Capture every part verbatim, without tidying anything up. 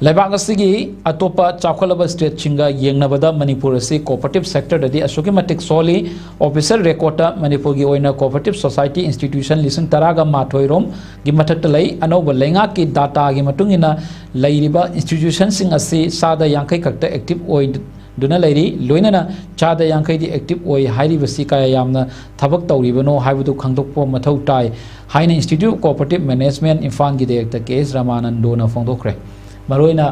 ꯂꯩꯕꯥꯛ ꯑꯁꯤꯒꯤ ꯑꯇꯣꯞꯄ ꯆꯥꯎꯈꯠꯂꯕ ꯁ꯭ꯇꯦꯠꯁꯤꯡꯒ ꯌꯦꯡꯅꯕꯗ ꯃꯅꯤꯄꯨꯔ ꯑꯁꯤ ꯀꯣꯑꯣꯄꯔꯦꯇꯤꯚ ꯁꯦꯛꯇꯔꯗꯗꯤ ꯑꯁꯨꯛꯀꯤ ꯃꯇꯤꯛ ꯁꯣꯜꯂꯤ꯫ ꯑꯣꯐꯤꯁꯤꯌꯦꯜ ꯔꯦꯀꯣꯔꯗꯇ ꯃꯅꯤꯄꯨꯔꯒꯤ ꯑꯣꯏꯅ ꯀꯣꯑꯣꯄꯔꯦꯇꯤꯚ ꯁꯣꯁꯥꯏꯇꯤ ꯏꯟꯁꯇꯤꯇ꯭ꯌꯨꯁꯟ ꯂꯤꯁꯤꯡ ꯇꯔꯥꯒ ꯃꯥꯊꯣꯏ ꯔꯣꯝꯒꯤ ꯃꯊꯛꯇ ꯂꯩ꯫ ꯑꯅꯧꯕ ꯂꯩꯉꯥꯛꯀꯤ ꯗꯥꯇꯥꯒꯤ ꯃꯇꯨꯡ ꯏꯟꯅ ꯂꯩꯔꯤꯕ ꯏꯟꯁꯇꯤꯇ꯭ꯌꯨꯁꯟꯁꯤꯡ ꯑꯁꯤ ꯆꯥꯗ ꯌꯥꯡꯈꯩ ꯈꯛꯇ ꯑꯦꯛꯇꯤꯚ ꯑꯣꯏꯗꯨꯅ ꯂꯩꯔꯤ꯫ ꯂꯣꯏꯅꯅ ꯆꯥꯗ ꯌꯥꯡꯈꯩꯗꯤ ꯑꯦꯛꯇꯤꯚ ꯑꯣꯏ ꯍꯥꯏꯔꯤꯕꯁꯤ ꯀꯌꯥ ꯌꯥꯝꯅ ꯊꯕꯛ ꯇꯧꯔꯤꯕꯅꯣ ꯍꯥꯏꯕꯗꯨ ꯈꯪꯗꯣꯛꯄ ꯃꯊꯧ ꯇꯥꯏ ꯍꯥꯏꯅ Institute of Cooperative Management ꯏꯝꯐꯥꯜꯒꯤ ꯗꯥꯏꯔꯦꯛꯇꯔ ꯀꯦ ꯑꯦꯁ ꯔꯥꯃꯥꯅꯟꯗꯣꯅ ꯐꯣꯡꯗꯣꯛꯈ꯭ꯔꯦ꯫ ꯃꯔꯨꯑꯣꯏꯅ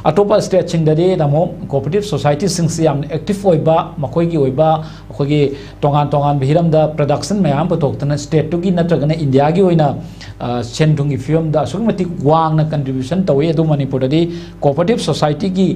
ꯑꯇꯣꯞꯄ ꯁ꯭ꯇꯦꯠꯁꯤꯡꯗꯗꯤ ꯇꯥꯃꯣ ꯀꯣꯑꯣꯄꯔꯦꯇꯤꯚ ꯁꯣꯁꯥꯏꯇꯤꯁꯤꯡꯁꯤ ꯌꯥꯝꯅ ꯑꯦꯛꯇꯤꯚ ꯑꯣꯏꯕ, ꯃꯈꯣꯏꯒꯤ ꯑꯣꯏꯕ ꯑꯩꯈꯣꯏꯒꯤ ꯇꯣꯉꯥꯟ ꯇꯣꯉꯥꯟꯕ ꯍꯤꯔꯝꯗ ꯄ꯭ꯔꯗꯛꯁꯟ ꯃꯌꯥꯝ ꯄꯨꯊꯣꯛꯇꯅ ꯁ꯭ꯇꯦꯠꯇꯨꯒꯤ ꯅꯠꯇ꯭ꯔꯒꯅ ꯏꯟꯗꯤꯌꯥꯒꯤ ꯑꯣꯏꯅ, ꯑ, ꯁꯦꯟ ꯊꯨꯝꯒꯤ ꯐꯤꯕꯝꯗ ꯑꯁꯨꯛꯀꯤ ꯃꯇꯤꯛ ꯋꯥꯡꯅ ꯀꯟꯇ꯭ꯔꯤꯕ꯭ꯌꯨꯁꯟ ꯇꯧꯏ꯫ ꯑꯗꯨ ꯃꯅꯤꯄꯨꯔꯗꯗꯤ ꯀꯣꯑꯣꯄꯔꯦꯇꯤꯚ ꯁꯣꯁꯥꯏꯇꯤꯒꯤ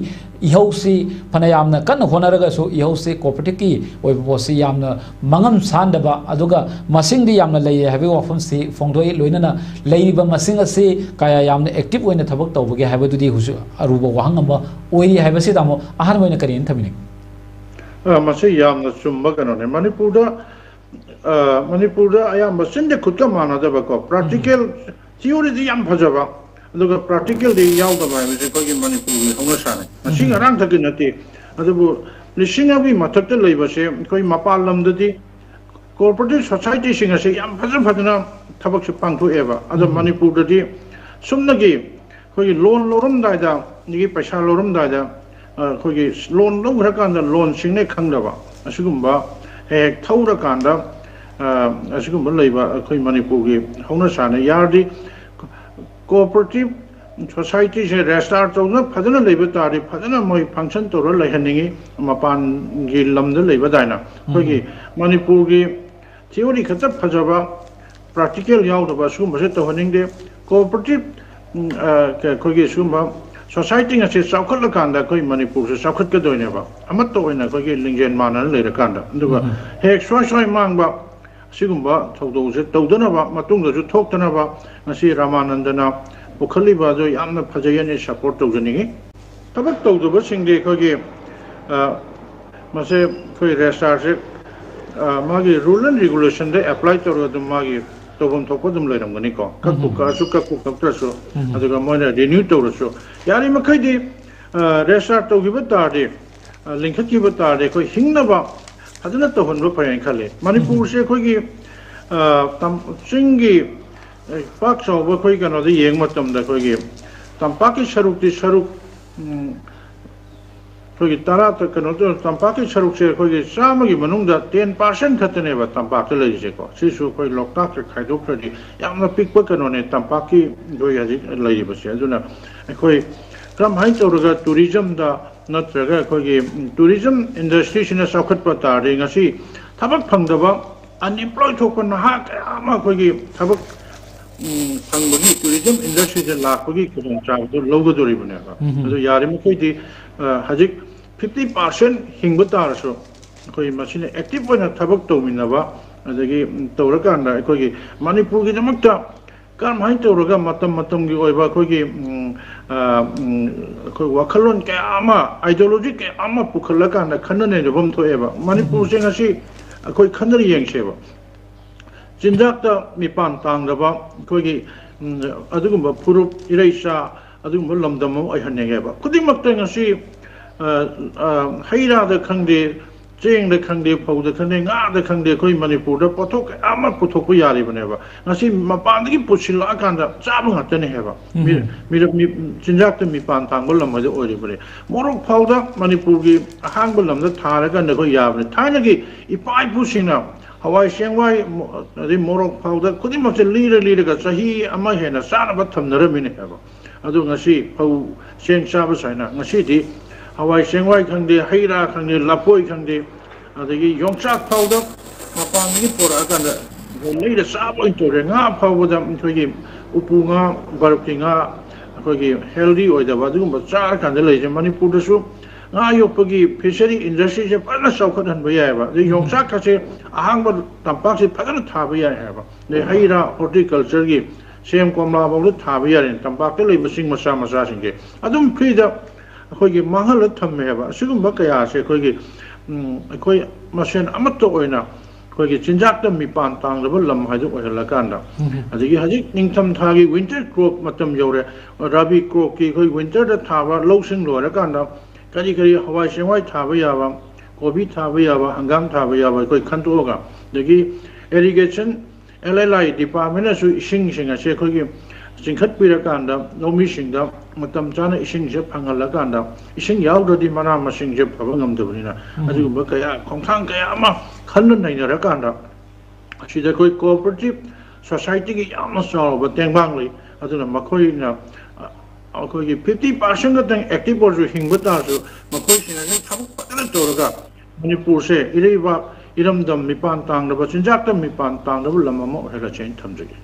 ꯏꯍꯧꯁꯤ ꯐꯅ ꯌꯥꯝꯅ ꯀꯟꯅ ꯍꯣꯠꯅꯔꯒꯁꯨ ꯏꯍꯧꯁꯤ ꯀꯣꯑꯣꯄꯔꯦꯇꯤꯚꯀꯤ ꯑꯣꯏꯕ ꯄꯣꯠꯁꯤ ꯌꯥꯝꯅ ꯃꯉꯝ ꯁꯥꯟꯗꯕ, ꯑꯗꯨꯒ ꯃꯁꯤꯡꯗꯤ ꯌꯥꯝꯅ ꯂꯩꯌꯦ ꯍꯥꯏꯕꯒꯤ ꯋꯥꯐꯝꯁꯤ ꯐꯣꯡꯗꯣꯛꯏ꯫ ꯂꯣꯏꯅꯅ ꯂꯩꯔꯤꯕ ꯃꯁꯤꯡ ꯑꯁꯤ ꯀꯌꯥ ꯌꯥꯝꯅ ꯑꯦꯛꯇꯤꯚ ꯑꯣꯏꯅ ꯊꯕꯛ ꯇꯧꯕꯒꯦ ꯍꯥꯏꯕꯗꯨꯗꯤ ꯍꯧꯖꯤꯛ ꯑꯔꯨꯕ ꯋꯥꯍꯪ ꯑꯃ ꯑꯣꯏꯔꯤ ꯍꯥꯏꯕꯁꯤ ꯇꯥꯃꯣ ꯑꯍꯥꯟꯕ ꯑꯣꯏꯅ ꯀꯔꯤꯅ ꯊꯝꯕꯤꯅꯤꯡꯏ? ꯑ, ꯃꯁꯤ ꯌꯥꯝꯅ ꯆꯨꯝꯕ ꯀꯩꯅꯣꯅꯦ꯫ ꯃꯅꯤꯄꯨꯔꯗ, ꯑ, ꯃꯅꯤꯄꯨꯔꯗ ꯑꯌꯥꯝꯕ ꯆꯤꯟꯗ ꯈꯨꯠꯀ ꯃꯥꯟꯅꯗꯕꯀꯣ, ꯄ꯭ꯔꯥꯛꯇꯤꯀꯦꯜ, ꯊꯤꯑꯣꯔꯤꯗꯤ ꯌꯥꯝ ꯐꯖꯕ, ꯑꯗꯨꯒ ꯄ꯭ꯔꯥꯛꯇꯤꯀꯦꯜꯗꯤ ꯌꯥꯎꯗꯕ ꯍꯥꯏꯕꯁꯦ ꯑꯩꯈꯣꯏꯒꯤ ꯃꯅꯤꯄꯨꯔꯒꯤ ꯍꯧꯅꯁꯥꯅꯤ꯫ ꯉꯁꯤ ꯎꯝ꯫ ꯉꯔꯥꯡ ꯈꯛꯀꯤ ꯅꯠꯇꯦ, ꯑꯗꯨꯕꯨ ꯂꯤꯁꯤꯡ ꯑꯃꯒꯤ ꯃꯊꯛꯇ ꯂꯩꯕꯁꯦ ꯑꯩꯈꯣꯏ ꯃꯄꯥꯟ ꯂꯝꯗꯗꯤ ꯀꯣꯑꯣꯄꯔꯦꯇꯤꯚ ꯁꯣꯁꯥꯏꯇꯤꯁꯤꯡ ꯑꯁꯤ ꯌꯥꯝ ꯐꯖ ꯐꯖꯅ ꯊꯕꯛꯁꯦ ꯄꯥꯡꯊꯣꯛꯑꯦꯕ꯫ ꯑꯗꯣ ꯎꯝ꯫ ꯃꯅꯤꯄꯨꯔꯗꯗꯤ ꯁꯨꯞꯅꯒꯤ ꯑꯩꯈꯣꯏꯒꯤ ꯂꯣꯟ ꯂꯧꯔꯝꯗꯥꯏꯗ, ꯑꯗꯒꯤ ꯄꯩꯁꯥ ꯂꯧꯔꯝꯗꯥꯏꯗ, ꯑ, ꯑꯩꯈꯣꯏꯒꯤ ꯂꯣꯟ ꯂꯧꯈ꯭ꯔꯀꯥꯟꯗ ꯂꯣꯟ ꯁꯤꯡꯅꯦ ꯈꯪꯗꯕ, ꯑꯁꯤꯒꯨꯝꯕ ꯍꯦꯛ ꯍꯦꯛ ꯊꯧꯔꯀꯥꯟꯗ, ꯑ, ꯑꯁꯤꯒꯨꯝꯕ ꯂꯩꯕ ꯑꯩꯈꯣꯏ ꯃꯅꯤꯄꯨꯔꯒꯤ ꯍꯧꯅꯁꯥꯅꯦ꯫ ꯌꯥꯔꯗꯤ ꯀꯣꯑꯣꯄꯔꯦꯇꯤꯚ ꯁꯣꯁꯥꯏꯇꯤꯁꯦ ꯔꯦꯖꯤꯁꯇꯥꯔ ꯇꯧꯗꯨꯅ ꯐꯖꯅ ꯂꯩꯕ ꯇꯥꯔꯗꯤ ꯐꯖꯅ ꯃꯣꯏ ꯐꯪꯁꯟ ꯇꯧꯔ ꯂꯩꯍꯟꯅꯤꯡꯉꯤ, ꯃꯄꯥꯟꯒꯤ ꯂꯝꯗ ꯂꯩꯕ ꯑꯗꯨꯃꯥꯏꯅ꯫ ꯑꯩꯈꯣꯏꯒꯤ ꯎꯝ꯫ ꯃꯅꯤꯄꯨꯔꯒꯤ ꯊꯤꯑꯣꯔꯤ ꯈꯛꯇ ꯐꯖꯕ, ꯄ꯭ꯔꯥꯛꯇꯤꯀꯦꯜ ꯌꯥꯎꯗꯕ ꯁꯤꯒꯨꯝꯕꯁꯦ ꯇꯧꯍꯟꯅꯤꯡꯗꯦ꯫ ꯀꯣꯑꯣꯄꯔꯦꯇꯤꯚ, ꯎꯝ, ꯑ, ꯀ-, ꯑꯩꯈꯣꯏꯒꯤ ꯁꯤꯒꯨꯝꯕ ꯁꯣꯁꯥꯏꯇꯤ ꯑꯁꯤ ꯆꯥꯎꯈꯠꯂꯀꯥꯟꯗ ꯑꯩꯈꯣꯏ ꯃꯅꯤꯄꯨꯔꯁꯦ ꯆꯥꯎꯈꯠꯀꯗꯣꯏꯅꯦꯕ, ꯑꯃꯠꯇ ꯑꯣꯏꯅ ꯑꯩꯈꯣꯏꯒꯤ ꯂꯤꯡꯖꯦꯜ ꯃꯥꯟꯅꯅ ꯂꯩꯔꯀꯥꯟꯗ꯫ ꯑꯗꯨꯒ ꯎꯝ꯫ ꯍꯦꯛ ꯁ꯭ꯋꯥꯏ ꯁ꯭ꯋꯥꯏ ꯃꯥꯡꯕ ꯑꯁꯤꯒꯨꯝꯕ ꯊꯧꯗꯣꯛꯁꯦ ꯇꯧꯗꯅꯕ, ꯃꯇꯨꯡꯗꯁꯨ ꯊꯣꯛꯇꯅꯕ ꯉꯁꯤ ꯔꯥꯃꯥꯅꯟꯗꯅ ꯄꯨꯈꯠꯂꯤꯕ ꯑꯗꯨ ꯌꯥꯝꯅ ꯐꯖꯩ ꯍꯥꯏꯅ ꯁꯄꯣꯔꯠ ꯇꯧꯖꯅꯤꯡꯉꯤ꯫ ꯊꯕꯛ ꯇꯧꯗꯕꯁꯤꯡꯗꯤ ꯑꯩꯈꯣꯏꯒꯤ, ꯑ, ꯃꯁꯦ ꯑꯩꯈꯣꯏ ꯔꯦꯖꯤꯁꯇꯥꯔꯁꯦ, ꯑ, ꯃꯥꯒꯤ ꯔꯨꯜ ꯑꯦꯟ ꯔꯤꯒꯨꯂꯦꯁꯟꯗ ꯑꯦꯄ꯭ꯂꯥꯏ ꯇꯧꯔꯒ ꯑꯗꯨꯝ ꯃꯥꯒꯤ ꯇꯧꯐꯝ ꯊꯣꯛꯄ ꯑꯗꯨꯝ ꯂꯩꯔꯝꯒꯅꯤꯀꯣ, ꯀꯛꯄꯨ ꯎꯝ꯫ ꯀꯛꯑꯁꯨ, ꯀꯛꯄꯨ ꯀꯛꯇ꯭ꯔꯁꯨ, ꯎꯝ꯫ ꯑꯗꯨꯒ ꯃꯣꯏꯅ renew ꯇꯧꯔꯁꯨ, ꯌꯥꯔꯤꯃꯈꯩꯗꯤ, ꯑ, restart ꯇꯧꯈꯤꯕ ꯇꯥꯔꯗꯤ, ꯑ, ꯂꯤꯡꯈꯠꯈꯤꯕ ꯇꯥꯔꯗꯤ, ꯑꯩꯈꯣꯏ ꯍꯤꯡꯅꯕ ꯐꯖꯅ ꯇꯧꯍꯟꯕ ꯐꯩ ꯍꯥꯏꯅ ꯈꯜꯂꯤ꯫ ꯃꯅꯤꯄꯨꯔꯁꯦ ꯑꯩꯈꯣꯏꯒꯤ, ꯑ, ꯇꯝ-, ꯆꯤꯡꯒꯤ, ꯑ, ꯄꯥꯛ ꯆꯥꯎꯕ ꯑꯩꯈꯣꯏ ꯀꯩꯅꯣꯗ ꯌꯦꯡꯕ ꯃꯇꯝꯗ, ꯑꯩꯈꯣꯏꯒꯤ ꯇꯝꯄꯥꯛꯀꯤ ꯁꯔꯨꯛꯇꯤ ꯁꯔꯨꯛ, ꯎꯝ, ꯑꯩꯈꯣꯏꯒꯤ ꯇꯔꯥ ꯇ-, ꯀꯩꯅꯣ ꯇꯧ-, ꯇꯝꯄꯥꯛꯀꯤ ꯁꯔꯨꯛꯁꯦ ꯑꯩꯈꯣꯏꯒꯤ ꯆꯥꯝꯃꯒꯤ ꯃꯅꯨꯡꯗ ten percent ꯈꯛꯇꯅꯦꯕ ꯇꯝꯄꯥꯛꯇ ꯂꯩꯔꯤꯁꯦꯀꯣ꯫ ꯁꯤꯁꯨ ꯑꯩꯈꯣꯏ ꯂꯣꯛꯇꯥꯛꯇ ꯈꯥꯏꯗꯣꯛꯈ꯭ꯔꯗꯤ ꯌꯥꯝꯅ ꯄꯤꯛꯄ ꯀꯩꯅꯣꯅꯦ, ꯇꯝꯄꯥꯛꯀꯤ ꯑꯩꯈꯣꯏ ꯍꯧꯖꯤꯛ ꯂꯩꯔꯤꯕꯁꯦ꯫ ꯑꯗꯨꯅ ꯑꯩꯈꯣꯏ ꯀꯔꯝꯍꯥꯏꯅ ꯇꯧꯔꯒ tourism ꯗ ꯅꯠꯇ꯭ꯔꯒ ꯑꯩꯈꯣꯏꯒꯤ, ꯎꯝ, tourism industry ꯁꯤꯅ ꯆꯥꯎꯈꯠꯄ ꯇꯥꯔꯗꯤ, ꯉꯁꯤ ꯊꯕꯛ ꯐꯪꯗꯕ, unemployed ꯊꯣꯛꯄ ꯅꯍꯥ ꯀꯌꯥ ꯑꯃ ꯑꯩꯈꯣꯏꯒꯤ ꯊꯕꯛ, ꯎꯝ, ꯐꯪꯕꯒꯤ, tourism industry ꯗ ꯂꯥꯛꯄꯒꯤ ꯈꯨꯗꯣꯡꯆꯥꯕꯗꯨ ꯂꯧꯒꯗꯧꯔꯤꯕꯅꯦꯕ꯫ ꯎꯝ꯫ ꯑꯗꯨ ꯌꯥꯔꯤꯃꯈꯩꯗꯤ, ꯑ, ꯍꯧꯖꯤꯛ fifty percent ꯍꯤꯡꯕ ꯇꯥꯔꯁꯨ, ꯑꯩꯈꯣꯏ ꯃꯁꯤꯅ active ꯑꯣꯏꯅ ꯊꯕꯛ ꯇꯧꯃꯤꯟꯅꯕ, ꯑꯗꯒꯤ, ꯎꯝ, ꯇꯧꯔꯀꯥꯟꯗ ꯑꯩꯈꯣꯏꯒꯤ ꯃꯅꯤꯄꯨꯔꯒꯤꯗꯃꯛꯇ ꯀꯔꯝꯍꯥꯏꯅ ꯇꯧꯔꯒ ꯃꯇꯝ ꯃꯇꯝꯒꯤ ꯑꯣꯏꯕ ꯑꯩꯈꯣꯏꯒꯤ, ꯎꯝ, ꯑ, ꯎꯝ, ꯑꯩꯈꯣꯏ ꯋꯥꯈꯜꯂꯣꯟ ꯀꯌꯥ ꯑꯃ, ideology ꯀꯌꯥ ꯑꯃ ꯄꯨꯈꯠꯂꯀꯥꯟꯗ ꯈꯟꯅ ꯅꯩꯅꯕ ꯑꯃ ꯊꯣꯛꯑꯦꯕ꯫ ꯃꯅꯤꯄꯨꯔꯁꯦ ꯉꯁꯤ ꯑꯩꯈꯣꯏ ꯈꯟꯅ ꯌꯦꯡꯁꯦꯕ꯫ ꯆꯤꯟꯖꯥꯛꯇ ꯃꯤꯄꯥꯟ ꯇꯥꯡꯗꯕ ꯑꯩꯈꯣꯏꯒꯤ, ꯎꯝ, ꯑꯗꯨꯒꯨꯝꯕ ꯐꯨꯔꯨꯞ, ꯏꯔꯩꯆꯥ, ꯑꯗꯨꯒꯨꯝꯕ ꯂꯝꯗꯝ ꯑꯃ ꯑꯣꯏꯍꯟꯅꯤꯡꯉꯦꯕ꯫ ꯈꯨꯗꯤꯡꯃꯛꯇ ꯉꯁꯤ, ꯑ, ꯑ, ꯍꯩ ꯔꯥꯗ ꯈꯪꯗꯦ, ꯆꯦꯡꯗ ꯈꯪꯗꯦ, ꯐꯧꯗ ꯈꯪꯗꯦ, ꯉꯥꯗ ꯈꯪꯗꯦ, ꯑꯩꯈꯣꯏ ꯃꯅꯤꯄꯨꯔꯗ ꯄꯣꯠꯊꯣꯛ ꯀꯌꯥ ꯑꯃ ꯄꯨꯊꯣꯛꯄ ꯌꯥꯔꯤꯕꯅꯦꯕ꯫ ꯉꯁꯤ ꯃꯄꯥꯟꯗꯒꯤ ꯄꯨꯁꯤꯜꯂꯛꯑꯀꯥꯟꯗ ꯆꯥꯕ ꯉꯥꯛꯇꯅꯦ ꯍꯥꯏꯕ꯫ ꯃꯤ-, ꯎꯝ꯫ ꯃꯤꯔ-, ꯃꯤ-, ꯆꯤꯟꯖꯥꯛꯇ ꯃꯤꯄꯥꯟ ꯇꯥꯡꯕ ꯂꯝ ꯑꯗꯨ ꯑꯣꯏꯔꯤꯕꯅꯤ꯫ ꯃꯣꯔꯣꯛ ꯐꯥꯎꯗ ꯃꯅꯤꯄꯨꯔꯒꯤ ꯑꯍꯥꯡꯕ ꯂꯝꯗ ꯊꯥꯔꯀꯥꯟꯗ ꯑꯩꯈꯣꯏ ꯌꯥꯕꯅꯤ꯫ ꯊꯥꯏꯅꯒꯤ ꯏꯄꯥ ꯏꯄꯨꯁꯤꯡꯅ ꯍꯋꯥꯏ ꯆꯦꯡꯋꯥꯏ, ꯃꯣ-, ꯑꯗꯩ ꯃꯣꯔꯣꯛ ꯐꯥꯎꯗ ꯈꯨꯗꯤꯡꯃꯛꯁꯦ ꯂꯤꯔ ꯂꯤꯔꯒ ꯆꯍꯤ ꯑꯃ ꯍꯦꯟꯅ ꯆꯥꯅꯕ ꯊꯝꯅꯔꯝꯃꯤꯅꯦ ꯍꯥꯏꯕ꯫ ꯑꯗꯣ ꯉꯁꯤ ꯐꯧ ꯆꯦꯡ ꯆꯥꯕ ꯁꯨꯃꯥꯏꯅ ꯉꯁꯤꯗꯤ ꯍꯋꯥꯏ ꯆꯦꯡꯋꯥꯏ ꯈꯪꯗꯦ, ꯍꯩ ꯔꯥ ꯈꯪꯗꯦ, ꯂꯐꯣꯏ ꯈꯪꯗꯦ, ꯑꯗꯒꯤ ꯌꯣꯡꯆꯥꯛ ꯐꯥꯎꯗ ꯃꯄꯥꯟꯗꯒꯤ ꯄꯨꯔꯛꯑꯀꯥꯟꯗ ꯑꯩꯈꯣꯏ ꯂꯩꯔ ꯆꯥꯕ ꯑꯣꯏꯅ ꯇꯧꯔꯦ꯫ ꯉꯥ ꯐꯥꯎꯕꯗ ꯑꯩꯈꯣꯏꯒꯤ ꯎꯄꯨ ꯉꯥ, ꯕꯔꯐꯀꯤ ꯉꯥ, ꯑꯩꯈꯣꯏꯒꯤ healthy ꯑꯣꯏꯗꯕ ꯑꯗꯨꯒꯨꯝꯕ ꯆꯥꯔꯀꯥꯟꯗ ꯂꯩꯔꯤꯁꯦ꯫ ꯃꯅꯤꯄꯨꯔꯗꯁꯨ ꯉꯥ ꯌꯣꯛꯄꯒꯤ fishery industry ꯁꯦ ꯐꯖꯅ ꯆꯥꯎꯈꯠꯍꯟꯕ ꯌꯥꯏꯑꯕ꯫ ꯑꯗꯩ ꯌꯣꯡꯆꯥꯛꯀꯁꯦ ꯑꯍꯥꯡꯕ ꯇꯝꯄꯥꯛꯁꯦ ꯐꯖꯅ ꯊꯥꯕ ꯌꯥꯏ ꯍꯥꯏꯕ꯫ ꯑꯗꯩ ꯍꯩ ꯔꯥ, horticulture ꯒꯤ ꯁꯦꯝ ꯀꯣꯝꯂꯥ ꯐꯥꯎꯗ ꯊꯥꯕ ꯌꯥꯔꯦ ꯇꯝꯄꯥꯛꯇ ꯂꯩꯕ ꯆꯤꯡ ꯃꯆꯥ ꯃꯆꯥꯁꯤꯡꯁꯦ꯫ ꯑꯗꯨꯝ free ꯗ ꯑꯩꯈꯣꯏꯒꯤ ꯃꯥꯡꯍꯜꯂ ꯊꯝꯃꯦ ꯍꯥꯏꯕ꯫ ꯑꯁꯤꯒꯨꯝꯕ ꯀꯌꯥꯁꯦ ꯑꯩꯈꯣꯏꯒꯤ, ꯎꯝ, ꯑꯩꯈꯣꯏ ꯃꯁꯦꯟ ꯑꯃꯠꯇ ꯑꯣꯏꯅ ꯑꯩꯈꯣꯏꯒꯤ ꯆꯤꯟꯖꯥꯛꯇ ꯃꯤꯄꯥꯟ ꯇꯥꯡꯗꯕ ꯂꯝ ꯍꯥꯏꯗꯨ ꯑꯣꯏꯍꯜꯂꯀꯥꯟꯗ, ꯑꯗꯒꯤ ꯍꯧꯖꯤꯛ ꯅꯤꯡꯊꯝ ꯊꯥꯒꯤ winter crop ꯃꯇꯝ ꯌꯧꯔꯦ, ꯔꯥꯕꯤ cropꯀꯤ ꯑꯩꯈꯣꯏ winterꯗ ꯊꯥꯕ ꯂꯧꯁꯤꯡ ꯂꯣꯏꯔꯀꯥꯟꯗ ꯀꯔꯤ ꯀꯔꯤ ꯍꯋꯥꯏ ꯆꯦꯡꯋꯥꯏ ꯊꯥꯕ ꯌꯥꯕ, ꯀꯣꯕꯤ ꯊꯥꯕ ꯌꯥꯕ, ꯍꯪꯒꯥꯝ ꯊꯥꯕ ꯌꯥꯕ ꯑꯩꯈꯣꯏ ꯈꯟꯗꯣꯛꯑꯒ, ꯑꯗꯒꯤ irrigation, L L I departmentꯅꯁꯨ ꯏꯁꯤꯡꯁꯤꯡ ꯑꯁꯦ ꯑꯩꯈꯣꯏꯒꯤ ꯆꯤꯡꯈꯠꯄꯤꯔꯀꯥꯟꯗ ꯂꯧꯃꯤꯁꯤꯡꯗ ꯃꯇꯝ ꯆꯥꯅ ꯏꯁꯤꯡꯁꯦ ꯐꯪꯍꯜꯂꯀꯥꯟꯗ, ꯏꯁꯤꯡ ꯌꯥꯎꯗ꯭ꯔꯗꯤ ꯃꯅꯥ ꯃꯁꯤꯡꯁꯦ ꯐꯕ ꯉꯝꯗꯕꯅꯤꯅ, ꯑꯗꯨꯒꯨꯝꯕ ꯀꯌꯥ, ꯈꯣꯡꯊꯥꯡ ꯀꯌꯥ ꯑꯃ ꯈꯟꯅ ꯅꯩꯅꯔꯀꯥꯟꯗ, ꯑꯁꯤꯗ ꯑꯩꯈꯣꯏ cooperative societyꯒꯤ ꯌꯥꯝꯅ ꯆꯥꯎꯔꯕ ꯇꯦꯡꯕꯥꯡ ꯂꯩ꯫ ꯑꯗꯨꯅ ꯃꯈꯣꯏꯅ, ꯑ, ꯑꯩꯈꯣꯏꯒꯤ fifty percent ꯈꯛꯇꯪ active ꯑꯣꯏꯔꯁꯨ, ꯍꯤꯡꯕ ꯇꯥꯔꯁꯨ, ꯃꯈꯣꯏꯁꯤꯡ ꯑꯁꯤꯅ ꯊꯕꯛ ꯐꯖꯅ ꯇꯧꯔꯒ ꯃꯅꯤꯄꯨꯔꯁꯦ ꯏꯔꯩꯕꯥꯛ, ꯏꯔꯝꯗꯝ ꯃꯤꯄꯥꯟ ꯇꯥꯡꯗꯕ, ꯆꯤꯟꯖꯥꯛꯇ ꯃꯤꯄꯥꯟ ꯇꯥꯡꯗꯕ ꯂꯝ ꯑꯃ ꯑꯣꯏꯍꯜꯂꯁꯦꯅ ꯊꯝꯖꯒꯦ꯫